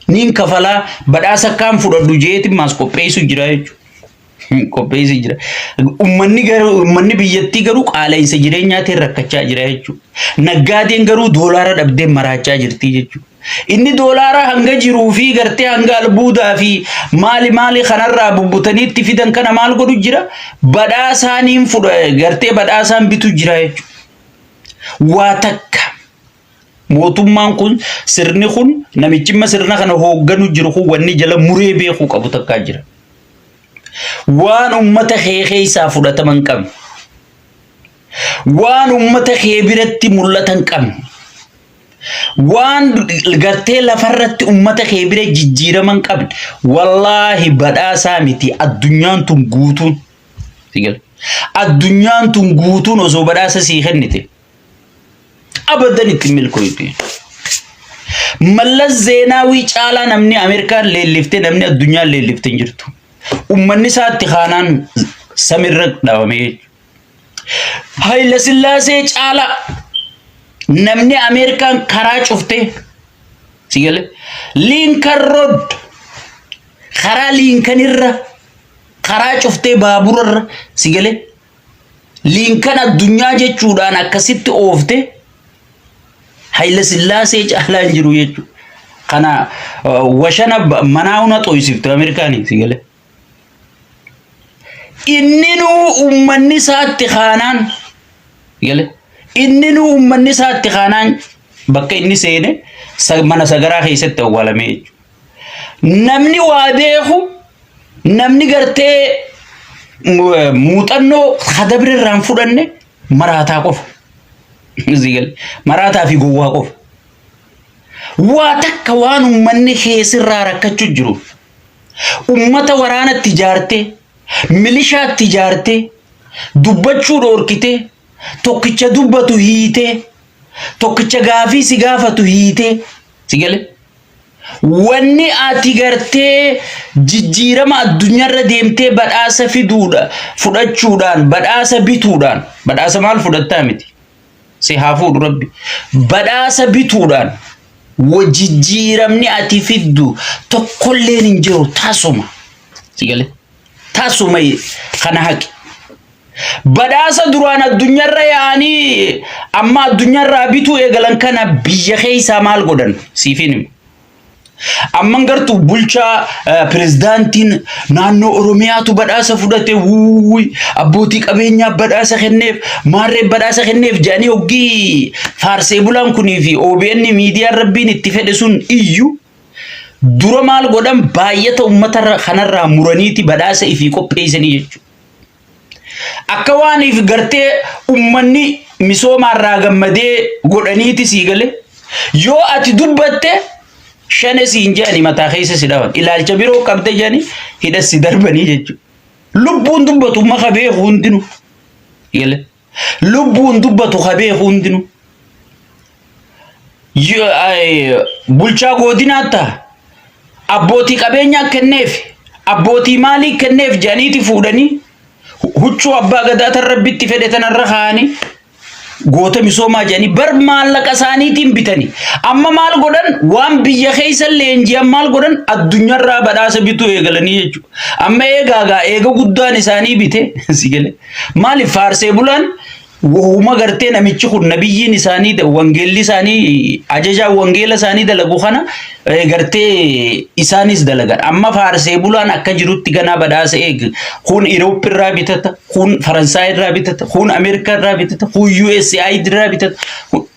Niin kafalaa badhaasa akkaan fudhadhu jeeti maas qopheessu jira jechuudha. Qopheessu jira. Uummanni garuu uummanni biyyattii garuu qaala'insa jireenyaatiin rakkachaa jira jechuudha. Naggaadeen garuu doolaara dhabdee maraachaa jirti jechuudha. Inni doolaara hanga jiruu fi gartee hanga albuudaa fi maali maali kanarraa bubbutanii itti fidan kana maal godhu jira? Badhaasaaniin fudha gartee badhaasaan bitu jira jechuudha. Waa takka mootummaan kun sirni kun namichimma sirna kana hoogganu jiru kun wanni jala muree beekuu qabu takkaa jira. Waan ummata kee keessaa fudhatama hin qabne. Waan ummata kee biratti mul'ata hin qabne. Waan gartee lafarratti ummata kee bira jijjiirama hin qabne. Wallaahi badhaasaa miti addunyaan tun guutuun. Addunyaan tun guutuun osoo badhaasa sii kennite. Abadan itti milkooytu. Mallas Zeenaawii caalaa namni Ameerikaan leelliftee namni addunyaan leellifte hin jirtu. Uummanni isaa itti kaanaan samirra dhaabame jechuudha. Hayila Sillaasee caalaa namni Ameerikaan karaa cuftee si gale Lincoln Road karaa Lincoln irra karaa cuftee baaburarra si gale Liinkan addunyaa jechuudhaan akkasitti oofte Hayila Sillaasee caalaa hin jiru jechuudha. Kana washana manaa huna xooysifte Ameerikaanii si galee. Inninuu uummanni isaatti kaanaan galee. Inninuu uummanni isaatti kaanaan bakka inni seene mana sagaraa keessatti awwaalamee jechuudha. Namni waa beeku namni gartee muuxannoo hadabre irraa hin fudhanne maraataa qofa. Isii gale. Maraataa fi gowwaa qofa. Waa takka waan uummanni keessirraa rakkachuu jiru. Uummata waraanatti ijaartee, milishaatti ijaartee, dubbachuu dhoorkitee, tokkicha dubbatu hiitee, tokkicha gaafii si gaafatu hiitee, si gale. Wanni ati gartee jijjiirama addunyaarra deemtee badhaasa fiduudha fudhachuudhaan badhaasa bituudhaan badhaasa maal fudhattaa miti si haa fuudhu rabbi badhaasa bituudhaan wa jijjiiramni ati fiddu tokkolleen hin jiru tasuma si galee tasuma kana haqi. Badhaasa duraan addunyaarra yaa'anii amma addunyaarraa bituu eegalan kana biyya keessaa maal godhan siifin himu. Amman gartuu bulchaa pirezidaantiin naannoo Oromiyaatu badhaasa fudhate wuuy abbootii qabeenyaa badhaasa kenneef maarree badhaasa kenneef jedhanii hoggii faarsee bulaan kunii fi OBN miidiyaan rabbiin itti fedhe sun iyyu dura maal godhan baay'ata uummata kanarraa muraniiti badhaasa ifii qopheessanii jechuudha. Akka waan if gartee ummanni misoomaarraa gammadee godhaniiti sii gale. Yoo ati dubbatte shane siin jedhani mataa keessa si dhawan. Ilaalcha biroo qabda jedhani hidha si darbanii jechuudha. Lubbuun dubbatu maka beeku hundinuu. Gale. Lubbuun dubbatu ka beeku hundinuu. Bulchaa godinaa ta'a. Abbootii qabeenyaa kenneef abbootii maalii kenneef jedhaniiti fuudhanii huccuu abbaa gadaa tan rabbitti fedhe tanarra kaa'anii goota misoomaa jedhanii bar maallaqa isaaniitiin bitanii amma maal godhan waan biyya keessa leenji'an maal godhan addunyaarraa badhaasa bituu eegalanii jechuudha. Amma eegaagaa eega guddaan isaanii bite si galee maaliif faarsee bulaan Wahuma gartee namichi kun nabiyyiin isaanii wangeelli isaanii ajajaan wangeela isaanii dalagu kana gartee isaanis dalagan. Amma faarsee bulaan akka jirutti ganaa badhaasa eeg. Kun Europe irraa bitata, kun Faransaay irraa bitata, kun Ameerikaa irraa bitata, kun USAID irraa bitata.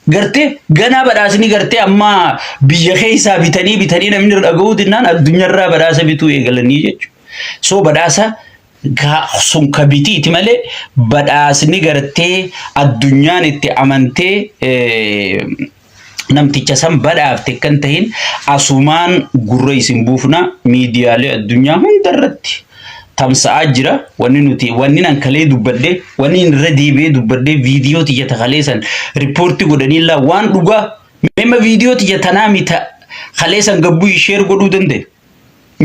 Gartee ganaa badhaasni gartee amma biyya keessaa bitanii bitanii namni dhaga'uu dinnaan addunyaarraa badhaasa bituu eegalanii jechuudha. So badhaasa sun ka bitiiti malee badhaasni gartee addunyaan itti amantee namticha san badhaafte kan tahin asumaan gurra isin buufna miidiyaalee addunyaa hunda irratti tamsa'aa jira wanni nuti wanni nan kalee dubbadhe wanni irra deebi'ee dubbadhe viidiyoo tiyya takalee san riippoortii godhanii laa waan dhugaa meema viidiyoo tiyya tanaa mita kalee san gabbuu isheer godhuu danda'e.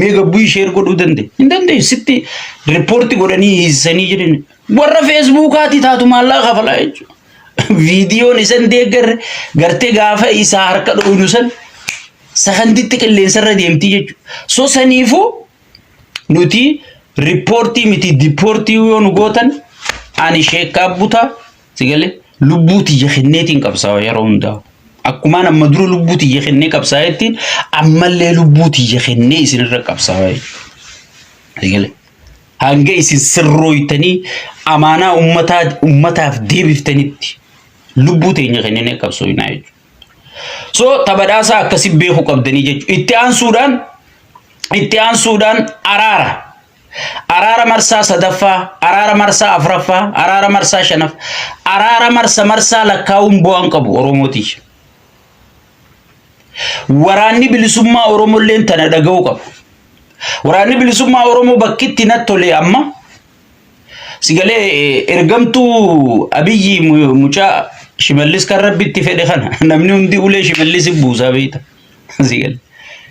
Mee gabbuu sheer godhuu danda'e? Hin danda'e. Sitti riippoorti godhanii hiisisanii jiran. Warra feesbuukaati taatu maallaqa kafalaa jechuudha. Viidiyoon isan deeggarre gartee gaafa isaa harka dhoynu san Sakanditti qilleensarra deemti jechuudha. So saniifuu nuti riippoortii miti diippoortii yoo nu gootan ani sheekkaa butaa si galee lubbuu tiyya kenneetiin qabsaa'a yeroo hundaa. Akkumaan amma dura lubbuu tiyya kennee qabsaa'ettiin ammallee lubbuu tiyya kennee isinirra qabsaa'a jechuudha. Si galee hanga isin sirrooytanii amaanaa ummataa ummataaf deebiftanitti lubbuu teenya kenninee qabsooynaa jechuudha. So tapha akkasi beekuu qabdanii jechuudha. Itti aansuudhaan araara. Araara marsaa sadaffaa, araara marsaa afuraffaa, araara marsaa shanaffaa, araara marsa marsaa lakkaa'uun bu'aan qabu Oromootiif. Waraanni bilisummaa Oromolleen tana dhaga'uu qabu. Waraanni bilisummaa Oromoo bakkitti natti tole amma sigalee ergamtuu Abiyyi mucaa Shimallis kan Rabbitti fedhe kana namni hundi ulee Shimallis buusaa beekta. Sigalee.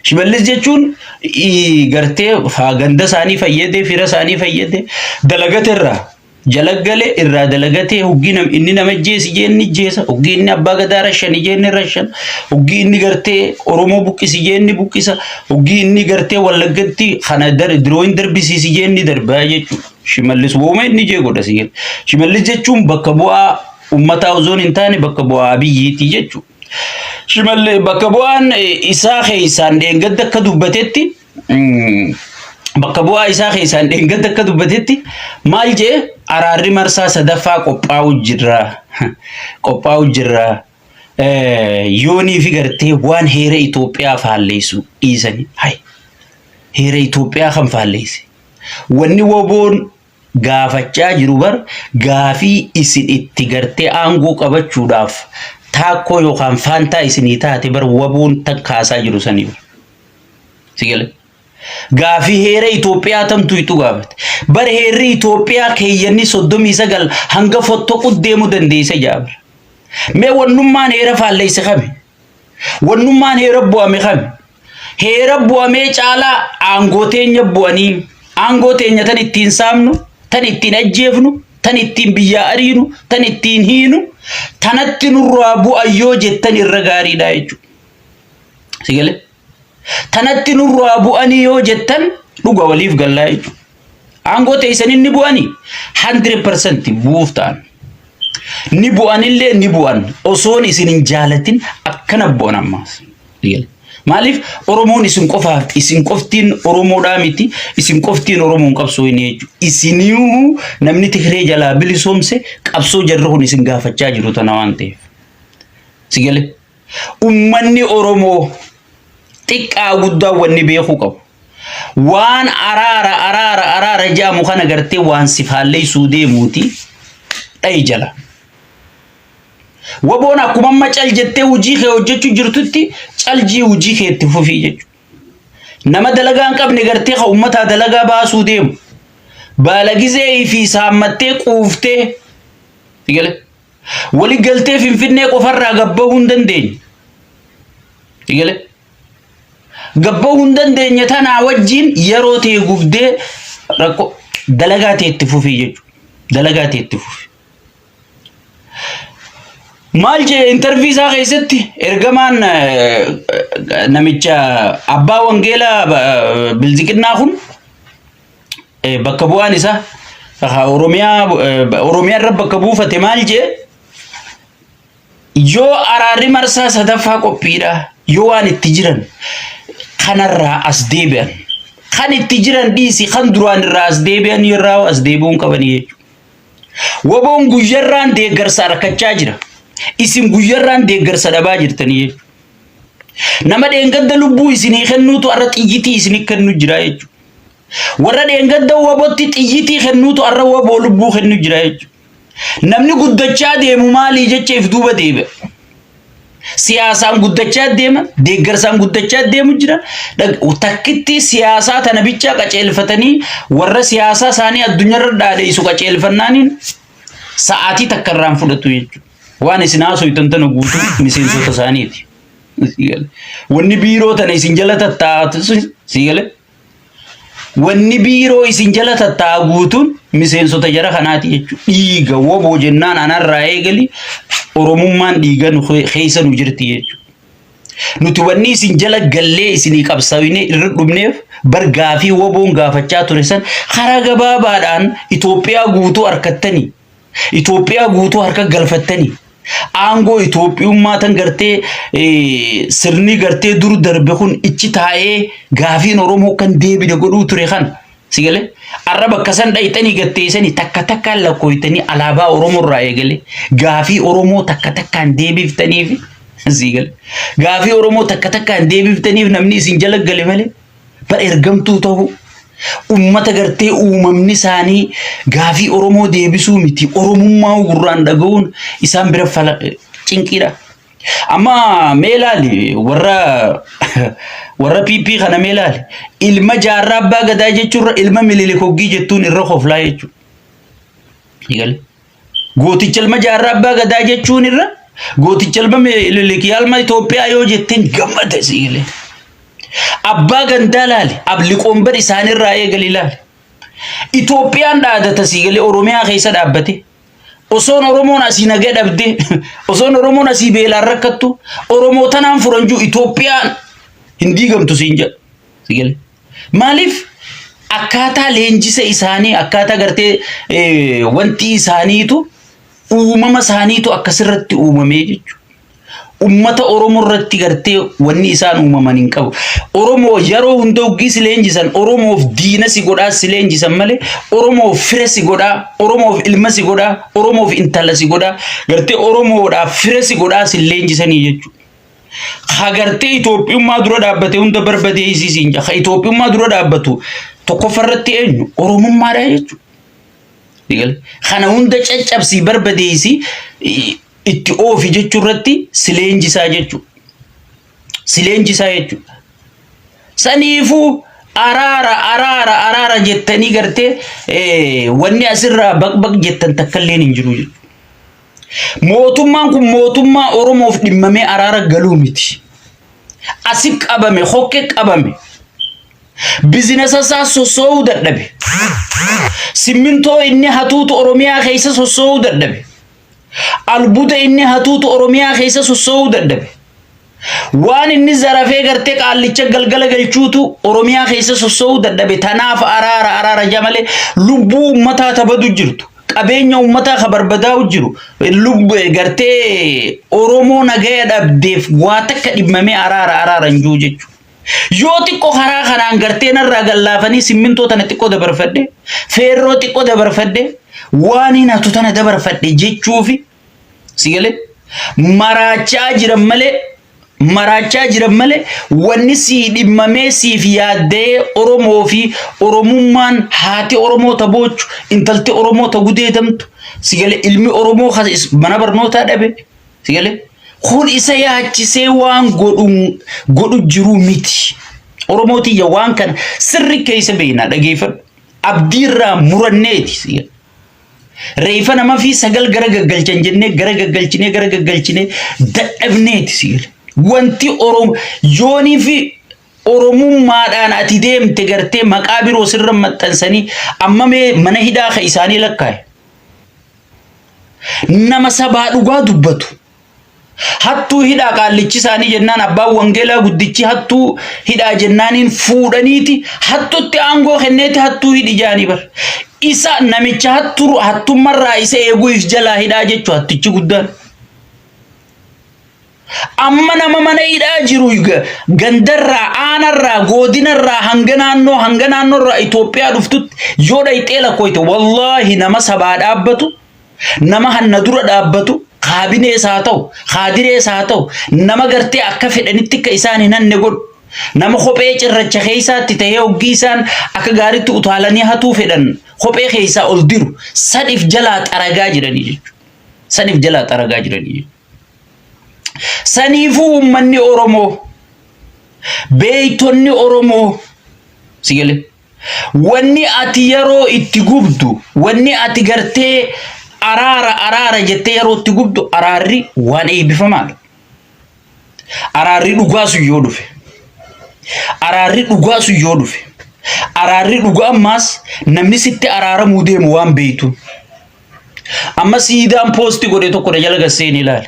Shimallis jechuun gartee ganda isaanii fayyadee, fira isaanii fayyadee, dalagate irraa jalaggalee irraa dalagatee, hoggii inni nama jeesi jeenni jeesa, hoggii inni abbaa gadaa rashani jeenni rashan, hoggii inni gartee Oromoo buqqisi jeenni buqqisa, hoggii inni gartee Wallaggatti kana dirooyin darbisiisi jeenni darbaa jechuudha. Shimallis wooma inni jee godha si. Shimallis jechuun bakka bu'aa uummataa osoo hin taane bakka bu'aa Abiyyiiti jechuudha. Shimalli bakka bu'aan isaa keessaan dheengadda akka dubbatetti, bakka bu'aa isaa keessaan dheengadda akka dubbatetti maal jee? Araarri marsaa sadaffaa qophaa'u jirra, qophaa'u jirra, yoonii fi gartee waan heera Itoophiyaa faalleessu dhiisanii. Hay, heera Itoophiyaa kan faalleesse wanni woboon gaafachaa jiru bar gaafii isin itti gartee aangoo qabachuudhaaf taakkoo yookaan faantaa isinii taate bar waboon tan kaasaa jiru sanii bar. Si galee? Gaafii heera Itoophiyaa tamtu itu gaafate. Bar heerri Itoophiyaa keeyyanni 39 hanga fottoqu deemuu dandeessa jaabra. Mee wannummaan heera faalleesse kami? Wannummaan heera bu'ame kami? Heera bu'amee caalaa aangoo teenya bu'anii, aangoo teenya tan ittiin saamnu, tan ittiin ajjeefnu, tan ittiin biyyaa ariinu, tan ittiin hiinu, tanatti nurraa bu'an yoo jettan irra gaariidha jechuudha. Si galee? Tanatti nurraa bu'anii yoo jettan dhuga waliif gallaa jechuudha. Aangoo teessanii ni bu'anii 100% bu'uuf ta'an. Ni bu'anillee ni bu'an, osoon isin hin jaalatin akkana bu'an ammaas. Maaliif? Oromoon isin qofaaf, isin qoftiin Oromoodhaa miti, isin qoftiin Oromoon qabsoo hin jechuudha. Isiniyuu namni Tigree jalaa bilisoomse qabsoo jarri kun isin gaafachaa jiru tana waan ta'eef. Si galee? Ummanni Oromoo xiqqaa guddaa wanni beekuu qabu. Waan araara araara araara jedhamu kana gartee waan si faalleessuu deemuuti dhayi jala. Waboon akkuma amma cal jettee hojii kee hojjechuu jirtutti caljii hojii kee itti fufii jechuudha. Nama dalagaa hin qabne gartee kan uummataa dalagaa baasuu deemu. Baala gizee fi saammattee quuftee galee. Wali galtee Finfinnee qofarraa gabbahuu hin dandeenye. Galee. Gabbahuu hin dandeenye tanaa wajjin yeroo ta'e gubdee rakkoo dalagaa ta'e itti fufii jechuudha. Dalagaa ta'e itti fufi. Maal jee interview isaa keessatti ergamaan namicha abbaa wangeelaa bilziqinnaa kun, bakka bu'aan isaa Oromiyaa, Oromiyaa irra bakka buufate maal jee? Yoo araarri marsaa sadaffaa qophiidha, yoo waan itti jiran kanarraa as deebi'an, kan itti jiran dhiisi, kan duraan irraa as deebi'an irraa as deebi'uun qabanii jechuudha. Waboon guyyarraan deeggarsa harkachaa jira. Isin guyyarraan deeggarsa dhabaa jirtanii jechuudha. Nama dheengadda lubbuu isinii kennuutu har'a xiyyitii isinii kennu jira jechuudha. Warra dheengadda wabotti xiyyitii kennuutu har'a waboo lubbuu kennu jira jechuudha. Namni guddachaa deemu maalii jecha if duuba deebi'a. Siyaasaan guddachaa deema, deeggarsaan guddachaa deemu jira. Takkitti siyaasaa tana bichaa qaceelfatanii warra siyaasaa isaanii addunyaarra dhaadheessu qaceelfannaaniin sa'aatii takka irraan fudhatu jechuudha. Waan isin haasoftan tana guutuu miseensota isaaniiti. Wanni biiroo tana isin jala tattaa'atu si galee. Wanni biiroo isin jala tattaa'a guutuun miseensota jara kanaati jechuudha. Dhiiga woboo jennaan anarraa eegali Oromummaan dhiiga nu keessa nu jirti jechuudha. Nuti wanni isin jala gallee isinii qabsaawinee irra dhumneef bar gaafii woboon gaafachaa ture san karaa gabaabaadhaan Itoophiyaa guutuu harkattanii Itoophiyaa guutuu harka galfattanii aangoo Itoophiyummaa tan gartee sirni gartee dur darbe kun ichi taa'ee gaafiin Oromoo kan deebine godhuu ture kan si galee arra bakka san dhayxanii gatteessanii takka takkaan lakkooytanii alaabaa Oromoo irraa eegale gaafii Oromoo takka takkaan deebiftaniif si galee gaafii Oromoo takka takkaan deebiftaniif namni isin jala gale malee bar ergamtuu ta'uu ummata gartee uumamni isaanii gaafii Oromoo deebisuu miti Oromummaa gurraan dhaga'uun isaan bira fala cinqiidha. Amma mee ilaali warra warra PP kana mee ilaali ilma jaarraa abbaa gadaa jechuurra ilma Minilik hoggii jettuun irra koflaa jechuudha. Eegale. Gooticha ilma jaarraa abbaa gadaa jechuun irra gooticha ilma Minilik ilma Itoophiyaa yoo jetteen gammada si galee. Abbaa gandaa laali abliqoombar isaanirraa eegali laali. Itoophiyaan dhaadata si galee Oromiyaa keessa dhaabbate. Osoon Oromoon asii naga dhabde osoon Oromoon asii beelaan rakkattu Oromoo tanaan furanjuu Itoophiyaan hin diigamtu siin jedha. Si galee. Maaliif akkaataa leenjisa isaanii akkaataa gartee wanti isaaniitu uumama isaaniitu akkasirratti uumamee jechuudha. Ummata Oromoo irratti gartee wanni isaan uumaman hin qabu. Oromoo yeroo hunda hoggii si leenjisan Oromoof diina si godhaa si leenjisan malee Oromoof fira si godhaa, Oromoof ilma si godhaa, Oromoof intala si godhaa, gartee Oromoodhaaf fira si godhaa si leenjisanii jechuudha. Ka gartee Itoophiyummaa dura dhaabbate hunda barbadeessii siin jedha. Ka Itoophiyummaa dura dhaabbatu tokkoffarratti eenyu? Oromummaadha jechuudha. Kana hunda caccabsii barbadeessii itti oofi jechuu irratti si leenjisaa jechuudha. Si leenjisaa jechuudha. Saniifuu araara araara araara jettanii gartee wanni asirraa baqbaq jettan takkalleen hin jiru jechuudha. Mootummaan kun mootummaa Oromoof dhimmamee araara galuu miti. Asi qabame, hokke qabame. Bizinasa isaa sossoo'uu dadhabe. Simmintoo inni hatuutu Oromiyaa keessa sossoo'uu dadhabe. Albuuda inni hatuutu Oromiyaa keessa sossoo'uu dadhabe. Waan inni zarafee gartee qaallicha galgala galchuutu Oromiyaa keessa sossoo'uu dadhabe. Tanaaf araara araara jaa malee lubbuu uummataa tabadu jirtu. Qabeenya uummataa ka barbadaa'u jiru. Lubbu gartee Oromoo nagaya dhabdeef waa takka dhimmamee araara araara hin jiru jechuudha. Yoo xiqqoo karaa kanaan gartee narraa gallaafanii simmintoo tana xiqqoo dabarfadhe, feerroo xiqqoo dabarfadhe, waan hin hatu tana dabarfadhe jechuufi si galee maraachaa jiran malee maraachaa jiran malee wanni sii dhimmamee siif yaadda'ee Oromoo fi Oromummaan haati Oromoo ta boochu intalti Oromoo ta gudeedamtu si galee ilmi Oromoo mana barnootaa dhabe Si galee? Kun isa yaachisee waan godhu godhu jiru miti. Oromoo tiyya waan kana sirri keessa beekna dhageeffadhu. Abdiirraa muranneeti. Si galee? Reeffa nama fi sagal gara gaggalchan jennee gara gaggalchinee gara gaggalchinee dadhabneeti si galee. Wanti Oromoo yoonii fi Oromummaadhaan ati deemte gartee maqaa biroo sirra maxxansanii amma mee mana hidhaa ka isaanii lakkaa'e. Nama sabaa dhugaa dubbatu. Hattuu hidhaa qaallichi isaanii jennaan abbaan wangeelaa guddichi hattuu hidhaa jennaaniin fuudhaniiti hattutti aangoo kenneeti hattuu hidhi jaanii bar. Isa namicha hattuu hattummarraa isa eeguu if jalaa hidhaa jechuu hattichi guddaan. Amma nama mana hidhaa jiru gandarraa, aanarraa, goodinarraa hanga naannoo hanga naannoorraa Itoophiyaa dhuftutti yoo dhayxee lakkooyte wallaahi nama sabaa dhaabbatu, nama hanna dura dhaabbatu, kaabinees haa ta'u, kaadirees haa ta'u, nama gartee akka fedhanitti akka isaan hin hanne godhu, nama kophee cirracha keessaatti ta'ee hoggii isaan akka gaariitti utaalanii hatuu fedhan kophee keessaa ol diru saniif jalaa xaragaa jiranii jechuudha. Saniif jalaa xaragaa jiranii jechuudha. Saniifuu uummanni Oromoo beeytonni Oromoo si galee wanni ati yeroo itti gubdu wanni ati gartee araara araara jettee yeroo itti gubdu araarri waan eebbifamaadha. Araarri dhugaa sun yoo dhufe araarri dhugaa sun yoo dhufe araarri dhugaa ammaas namni sitti araaramuu deemu waan beeytu. Amma siidaan poosti godhe tokko na jala gasseen ilaali.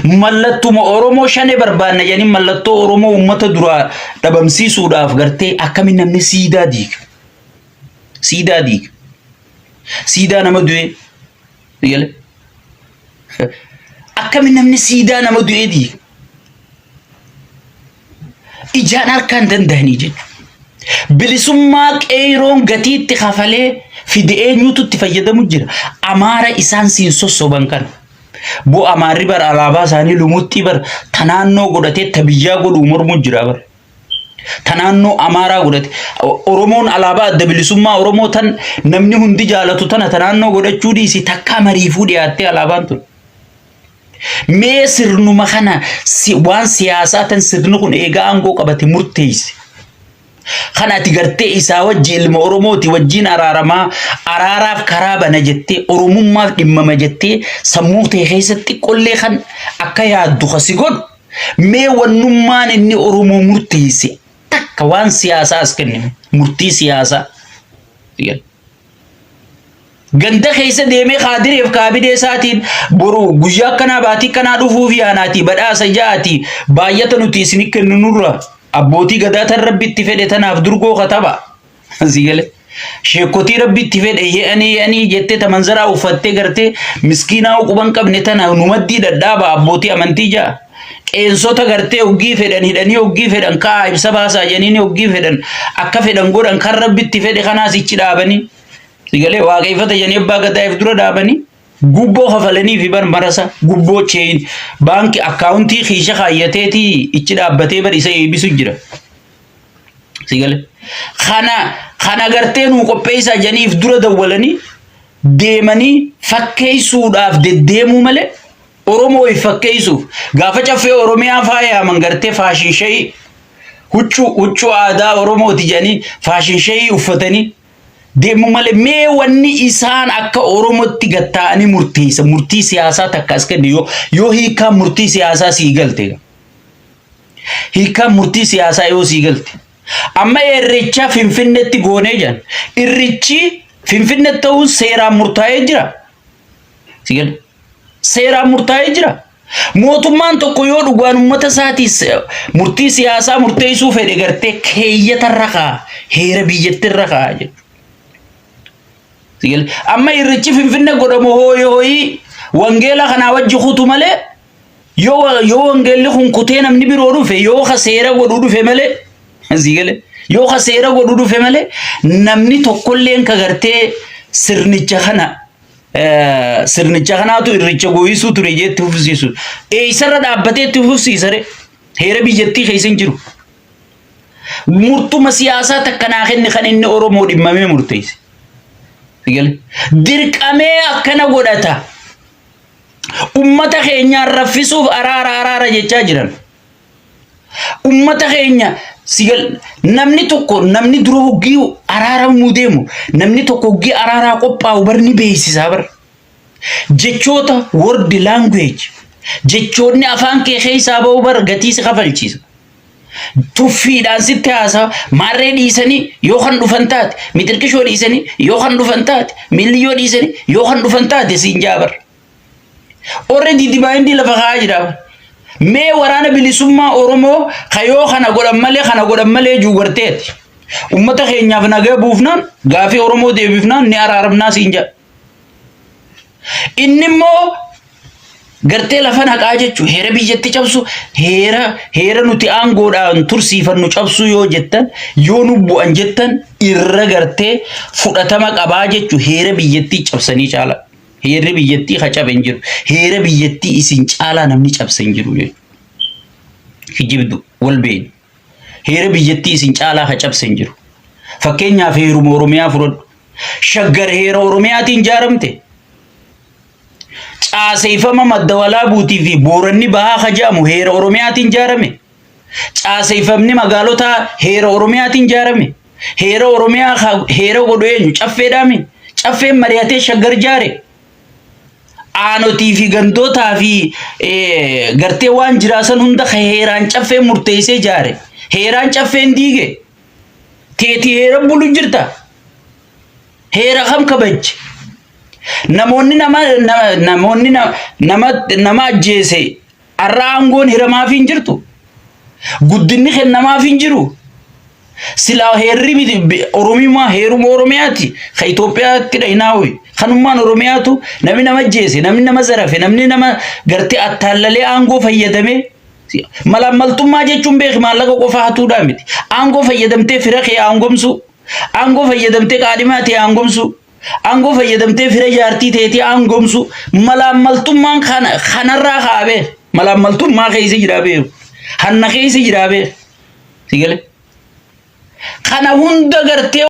Mallattuma Oromoo shanee barbaanna jedhanii mallattoo Oromoo uummata duraa dhabamsiisuudhaaf gartee akkamiin namni siidaa diiga. Siidaa diiga. Siidaa nama du'ee. Gale. Akkamiin namni siidaa nama du'ee diiga. Ijaan harkaan danda'anii jechuudha. Bilisummaa qeeyroon gatii itti kafalee fide eenyutu itti fayyadamu jira. Amaara isaan siin sossoban kana. Boo Amaarri bar alaabaa isaanii lumuxxii bar ta naannoo godhatee ta biyyaa godhuu mormuu jira bar. Ta naannoo Amaaraa godhate. Oromoon alaabaa adda bilisummaa Oromoo tan namni hundi jaalatu tana ta naannoo godhachuu dhiisi takkaa mariifuu dhiyaattee alaabaan tun. Mee sirnuma kana waan siyaasaa tan sirni kun eegaa aangoo qabate murteesse. Kan ati gartee isaa wajji ilma Oromooti wajjin araaramaa araaraaf karaa bana jettee Oromummaaf dhimmama jettee sammuu tee keessatti qollee kan akka yaaddu kasi godhu mee wannummaan inni Oromoo murteesse takka waan siyaasaa as kennime murtii siyaasaa. Ganda keessa deemee kaadireef kaabinee isaatiin boru guyyaa akkanaa baatii akkanaa dhufuuf yaanaatii badhaasa ja'atii baay'ata nuti isin kennu nurra abbootii gadaa tan rabbi itti fedhe tanaaf durgoo kataba. Si gale. Sheekotii rabbi itti fedhe ye'anii ye'anii jettee ta manzaraa uffattee gartee miskiinaa quban qabne tana numaddii dhadhaaba abbootii amantii ja'a. Qeensota gartee hoggii fedhan hidhanii hoggii fedhan ka'aa ibsa baasaa jedhanii hoggii fedhan akka fedhan godhan kan rabbi itti fedhe kanaas ichi dhaabanii. Sigalee waaqeffata jedhanii abbaa gadaa if dura dhaabanii gubboo kafalanii fi bar marasa gubboo cheen baankii akkaawuntii kiisha kaayyateetii ichi dhaabbatee bar isa eebbisu jira. Sigalee kana kana gartee nuu qopheessaa jedhanii if dura dawwalanii deemanii fakkeessuudhaaf deddeemuu malee Oromoo if fakkeessuuf gaafa caffee Oromiyaa faayaaman gartee fashion show huccuu huccuu aadaa Oromooti jedhanii fashion show uffatanii deemu malee mee wanni isaan akka Oromootti gatta'anii murteessa murtii siyaasaa takka as kenne yoo yoo hiikaan murtii siyaasaa sii galte hiikaan murtii siyaasaa yoo sii galte amma irreecha Finfinneetti goonee jiran irrichi Finfinneetti ta'uun seeraan murtaa'ee jira. Sii galte seeraan murtaa'ee jira. Mootummaan tokko yoo dhugaan uummata isaatii murtii siyaasaa murteessuu fedhe gartee keeyyata irra kaa'a heera biyyatti irra kaa'a jechuudha. Amma irrichi Finfinne godhamu hooyi hooyi wangeela kanaa wajji kutu malee yoo yoo wangeelli kun kutee namni biroo dhufe yoo ka seera godhu dhufe malee sii galee yoo ka seera godhu dhufe malee namni tokkolleen ka gartee sirnicha kana sirnicha kanaatu irricha gooyisuu ture jee itti fufsiisu. Eessarra dhaabbatee itti fufsiisa ree? Heera biyyattii keessa hin jiru. Murtuma siyaasaa takka naa kenni kan inni Oromoo dhimmamee murteesse. Dirqamee akkana godhata. Ummata keenyaan raffisuuf araara araara jechaa jiran. Ummata keenya sigal namni tokko namni dura hoggii araaramuu deemu namni tokko hoggii araaraa qophaa'u bar ni beeksisaa bar. Jechoota word language jechoonni afaan kee keessaa ba'u bar gatii si kafalchiisa. Tuffiidhaan sitti haasawa maarree dhiisanii yoo kan dhufan taate mixirqishoo dhiisanii yoo kan dhufan taate milliyyoo dhiisanii yoo kan dhufan taate siin jaa bar. Already dibaayindii lafa kaa'aa jira. Mee waraana bilisummaa Oromoo kayoo kana godhan malee kana godhan malee juu garteeti. Uummata keenyaaf nagaa buufnaan gaafii Oromoo deebifnaan ni araaramnaa siin jedha. Inni immoo gartee lafa naqaa jechuun heera biyyatti cabsu heera heera nuti aangoodhaan tursiifannu cabsuu yoo jettan yoo nu bu'an jettan irra gartee fudhatama qabaa jechuun heera biyyattii cabsanii caala. Heerri biyyattii ka cabe hin jiru. Heera biyyattii isin caalaa namni cabse hin jiru jechuudha. Kijibdu wal beeyna. Heera biyyattii isin caalaa ka cabse hin jiru. Fakkeenyaaf heeruma Oromiyaa fudhadhu. Shaggar heera Oromiyaatiin ijaaramte. Caaseeffama madda walaabuutii fi booranni bahaa ka jedhamu heera Oromiyaatiin ijaarame. Caaseeffamni magaalotaa heera Oromiyaatiin ijaarame. Heera Oromiyaa heera godhu eenyu? Caffeedhaami. Caffeen mari'atee shaggar ijaare. Aanotii fi gandootaa fi gartee waan jiraasan hunda ka heeraan caffeen murteessee ijaare. Heeraan caffeen diige. Teetii heera bulu jirta. Heera kam kabajje? Namoonni nama namoonni nama nama ajjeese Arra aangoon hiramaaf hin jirtu. Guddinni kennamaaf hin jiru. Silaa heerri miti Oromummaa heeruma Oromiyaati. Ka Itoophiyaatti dhayinaawi. Kanummaan Oromiyaatu namni nama ajjeese, namni nama zarafe, namni nama gartee attaallalee aangoo fayyadamee malaammaltummaa jechuun beeki maallaqa qofa hatuudhaa miti. Aangoo fayyadamtee fira kee aangomsuu, aangoo fayyadamtee qaadhimaa ta'e aangomsuu, aangoo fayyadamtee fira jaartii teetii aangomsuu malaammaltummaan kana kanarraa kaa beek. Malaammaltummaa keessa jiraa beeku. Hanna keessa jiraa beek. Si galee? Kana hunda gartee